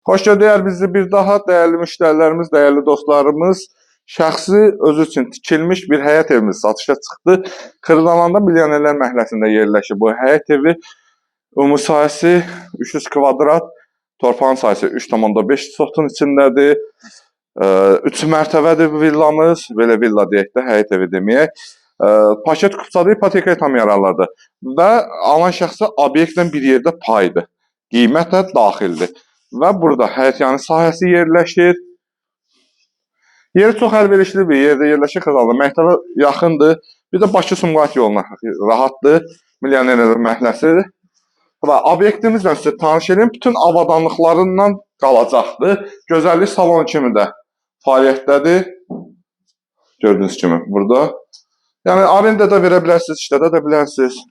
Xoş gördük bizi bir daha dəyərli müştərilərimiz, dəyərli dostlarımız. Şəxsi özü üçün tikilmiş bir həyət evimiz satışa çıxdı. Xırdalanda Milyonərlər məhəlləsində yerləşir bu həyət evi. Ümumi sahəsi 300 kvadrat, torpağın sahəsi 3,5 sotun içindədir. 3 mərtəbədir bu villamız. Belə villa deyək də, həyət evi deməyək. Paket kupçadır, ipotekaya tam yararlıdır. Və alan şəxsə obyektlə bir yerdə paydır. Qiymət də daxildir. Və burada həyətyanı sahəsi yerləşir. Yeri çox əlverişli bir yerdə yerləşir Xırdalanda. Məktəbə yaxındır. Bir də Bakı-Sumqayıt yoluna rahatdır. Milyonərlər məhəlləsidir. Və obyektimizlə sizə tanış edeyim. Bütün avadanlıqlarından qalacaqdır. Gözəllik salonu kimi də fəaliyyətdədir. Gördüyünüz kimi burada. Yəni arenda da verə bilərsiniz, işlədə də bilərsiniz.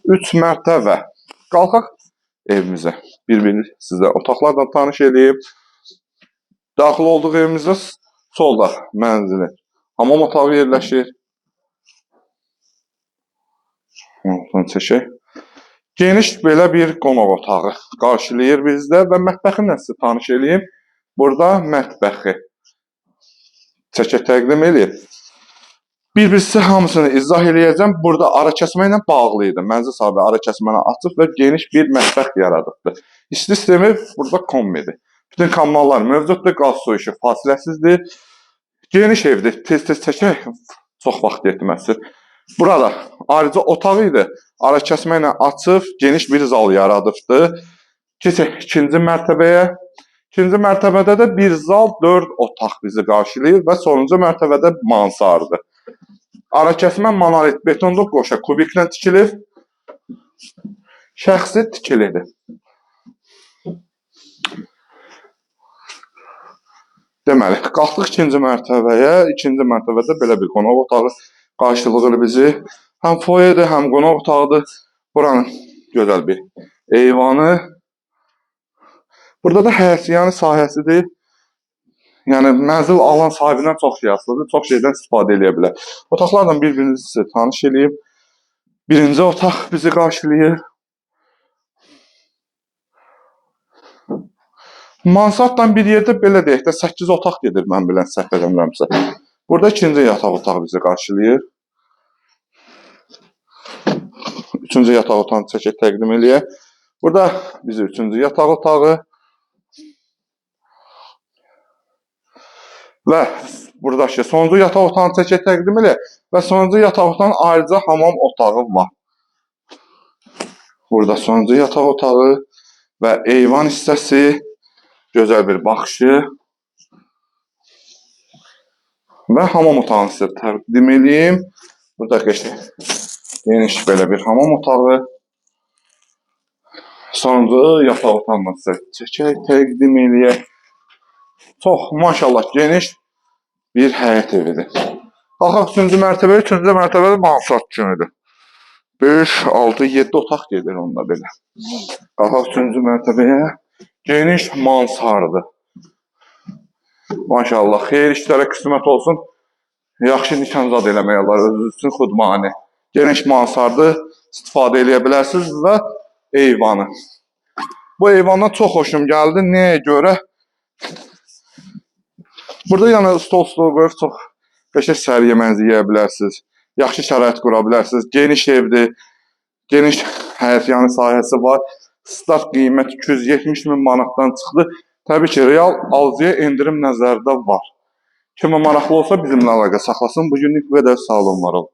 3 mərtəbə. Qalxaq evimizə. Bir-bir sizə otaqlarla tanış eləyim. Daxil olduğu evimizdə solda mənzili hamam otağı yerləşir. Otağını çəkək. Geniş belə bir qonaq otağı qarşılayır bizdə və mətbəxi sizə tanış eləyim. Burada mətbəxi çəkək təqdim eləyim. Bir-bir sizə hamısını izah eləyəcəm. Burada ara kəsmə ilə bağlı idi. Mənzil sahibi ara kəsməni açıb və geniş bir mətbəx yaradıbdır. İsti sistemi burada kombidir. Bütün kommunallar mövcuddur. Qaz, su, işıq fasiləsizdir. Geniş evdir. Tez-tez çəkək, çox vaxt yetməsi. Burada ayrıca otağı idi. Ara kəsmə ilə açıb geniş bir zal yaradıbdır. Keçək ikinci mərtəbəyə. İkinci mərtəbədə də bir zal, 4 otaq bizi qarşılayır və sonuncu mərtəbədə mansardır. Ara kəsmə monolit betondur, qoşa kubiklə tikilib. Şəxsi tikilidir. Deməli, qalxdıq ikinci mərtəbəyə. İkinci mərtəbədə belə bir qonaq otağı qarşılayır bizi. Həm foyedir, həm qonaq otağıdır. Buranın gözəl bir eyvanı. Burada da həyətyanı sahəsidir. Yəni mənzil alan sahibindən çox şey asılıdır, çox şeydən istifadə eləyə bilər. Otaqlarla bir-birini sizə tanış eləyim. Birinci otaq bizi qarşılayır. Mansardla bir yerdə belə deyək də 8 otaq gedir mən bilən, səhv eləmirəmsə. Burada ikinci yataq otağı bizi qarşılayır. Üçüncü yataq otağını çəkək təqdim eləyək. Burada bizi üçüncü yataq otağı. Və buradakı sonuncu yataq otağını çəkək təqdim eləyək. Və sonuncu yataq otağının ayrıca hamam otağı var. Burada sonuncu yataq otağı və eyvan hissəsi, gözəl bir baxışı və hamam otağını sizə təqdim eləyim. Burada qəşəng geniş belə bir hamam otağı. Sonuncu yataq otağını sizə çəkək təqdim eləyək. Çox maşallah geniş bir həyət evidir. Qalxaq üçüncü mərtəbəyə, üçüncü mərtəbədə mansard kimidir. 5, 6, 7 otaq gedir onda belə. Qalxaq üçüncü mərtəbəyə, geniş mansardır. Maşallah, xeyir işlərə qismət olsun. Yaxşı nişanzad eləmək olar özünüz üçün xudmani. Geniş mansardır, istifadə eləyə bilərsiniz və eyvanı. Bu eyvandan çox xoşum gəldi. Nəyə görə? Burada yəni stol qoyub çox qəşəng səhər yeməyinizi yeyə bilərsiniz. Yaxşı şərait qura bilərsiniz. Geniş evdir. Geniş həyətyanı sahəsi var. Start qiymət 270 min manatdan çıxdı. Təbii ki, real alıcıya endirim nəzərdə var. Kimə maraqlı olsa bizimlə əlaqə saxlasın. Bugünlük bu qədər. Sağ olun, var olun.